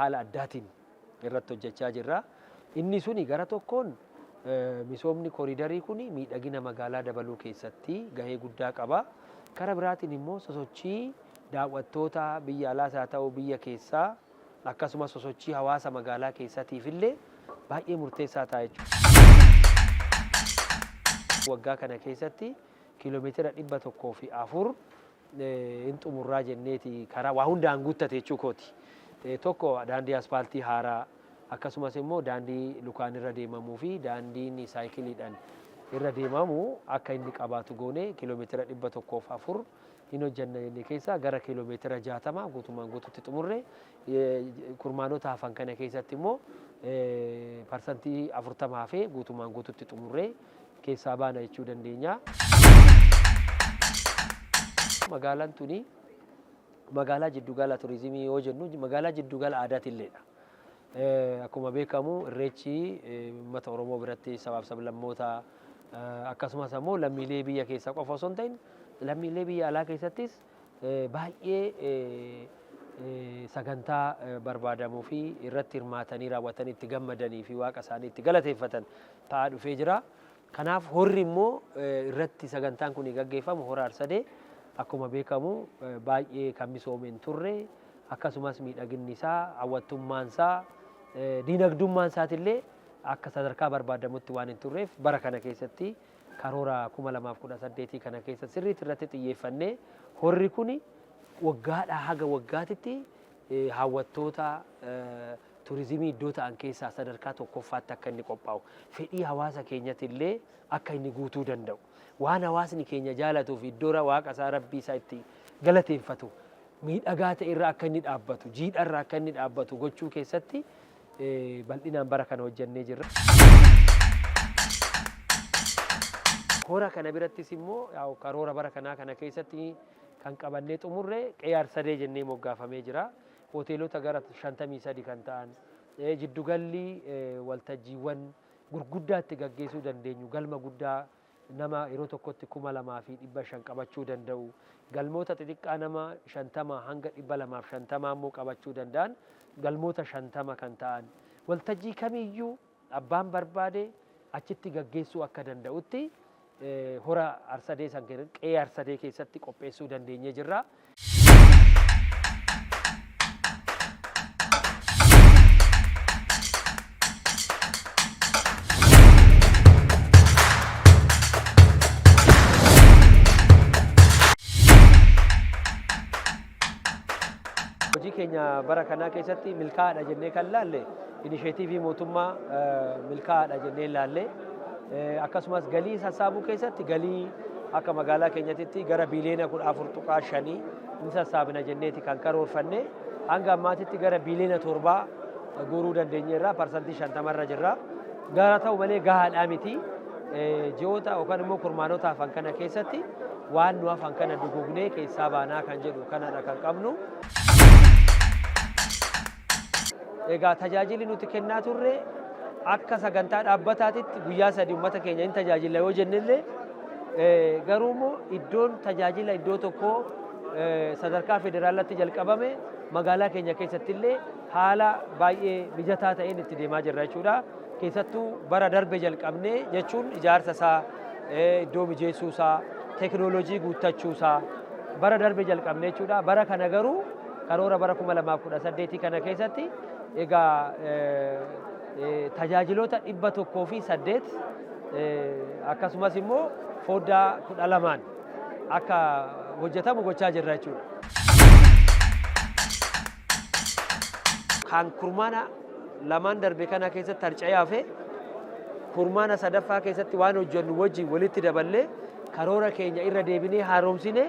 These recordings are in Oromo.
Haala addaatiin irratti hojjechaa jirra. Inni suni gara tokkoon misoomni koriidarii kun miidhagina magaalaa dabaluu keessatti gahee guddaa qaba. Kara biraatiin immoo sosochii daawwattoota biyya alaas haa ta'u biyya keessaa, akkasumas sosochii hawaasa magaalaa keessatiif illee baay'ee murteessaa ta'a jechuudha. Waggaa kana keessatti kiiloomeetira 104 hin xumurraa jenneeti, karaa waa hundaan guuttate jechuu kooti. Tokko daandii aspaaltii haaraa, akkasumas immoo daandii lukaan irra deemamuu fi daandiin saayikiliidhaan irra deemamu akka inni qabaatu goone, kiiloomeetira 104 hin hojjenna jenne keessaa gara kiiloomeetira 60 guutumaan guututti xumurre. Kurmaanota hafan kana keessatti immoo 40% hafee guutumaan guututti xumurree keessaa baana jechuu dandeenya. Magaalaan tuni magaalaa jiddugala turizimii yoo jennu, magaalaa jiddugala aadaatiilleedha. Akkuma beekamu Irreechi uummata Oromoo biratti sabaaf sablammoota, akkasumas ammoo lammiilee biyya keessaa qofa osoo hin ta'in lammiilee biyya alaa keessattis baay'ee sagantaa barbaadamuu fi irratti hirmaatanii raawwatanii itti gammadanii fi waaqa isaanii itti galateeffatan ta'aa dhufee jira. Kanaaf horri immoo irratti sagantaan kun gaggeeffamu, Hora Arsadee, akkuma beekamu baay'ee kan misoome hin turre. Akkasumas miidhaginni isaa, hawwattummaan isaa, diinagdummaan isaatillee akka sadarkaa barbaadamutti waan hin turreef, bara kana keessatti karoora 2018 kana keessa sirriitti irratti xiyyeeffannee horri kun waggaadhaa haga waggaatitti hawwattoota turizimii iddoo ta'an keessaa sadarkaa tokkoffaatti akka inni qophaa'u, fedhii hawaasa keenyatillee akka inni guutuu danda'u, waan hawaasni keenya jaalatuu fi iddoo waaqa isaa, rabbii isaa itti galateeffatu miidhagaa ta'e irra akka inni dhaabbatu, jiidha irra akka inni dhaabbatu gochuu keessatti bal'inaan bara kana hojjennee jirra. Hora kana birattis immoo karoora bara kanaa kana keessatti kan qabannee xumurre Qe'ee Arsadee jennee moggaafamee jira. Hoteelota gara 53 kan ta'an, jiddugalli waltajjiiwwan gurguddaa itti gaggeessuu dandeenyu, galma guddaa nama yeroo tokkotti 2500 qabachuu danda'u, galmoota xixiqqaa nama 50 hanga 250 immoo qabachuu danda'an, galmoota 50 kan ta'an, waltajjii kamiyyuu abbaan barbaade achitti gaggeessuu akka danda'utti Hora Arsadee san, Qe'ee Arsadee keessatti qopheessuu dandeenyee jirra. Hojii keenya bara kanaa keessatti milkaa'aadha jennee kan laalle, inisheetiivii mootummaa milkaa'aadha jennee laalle, akkasumas galii sassaabuu keessatti galii akka magaalaa keenyatitti gara biiliyoona 14.5 ni sassaabna jenneeti kan karoorfanne, hanga ammaatitti gara biiliyoona 7 guuruu dandeenyeerra, 50% irra jirra. Gara ta'u malee gahaadhaa miti. Ji'oota yookaan immoo kurmaanota hafan kana keessatti waan nu hafan kana dugugnee keessaa baanaa kan jedhu kanadha kan qabnu. Egaa tajaajilli nuti kennaa turre akka sagantaa dhaabbataatitti guyyaa 3 uummata keenya hin tajaajilla yoo jennellee, garuu immoo iddoon tajaajila iddoo tokkoo sadarkaa federaalatti jalqabame magaalaa keenya keessatti illee haala baay'ee mijataa ta'een itti deemaa jirra jechuudha. Keessattuu bara darbe jalqabnee jechuun ijaarsa isaa, iddoo mijeessuu isaa, teekinooloojii guuttachuu isaa bara darbe jalqabne jechuudha. Bara kana garuu karoora bara 2018 kana keessatti egaa tajaajiloota 108, akkasumas immoo foddaa 12n akka hojjetamu gochaa jirra jechuudha. Kan kurmaana lamaan darbe kana keessatti harca'ee hafe kurmaana sadaffaa keessatti waan hojjennu wajjin walitti daballee, karoora keenya irra deebinee haaromsine,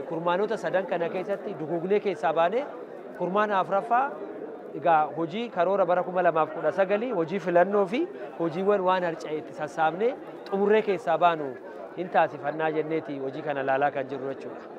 kurmaanota sadan kana keessatti duguugnee keessaa baanee, kurmaana afuraffaa egaa hojii karoora bara 2019, hojii filannoo fi hojiiwwan waan harca'e itti sassaabnee xumurree keessaa baanu hin taasifannaa jenneeti hojii kana laalaa kan jirru jechuudha.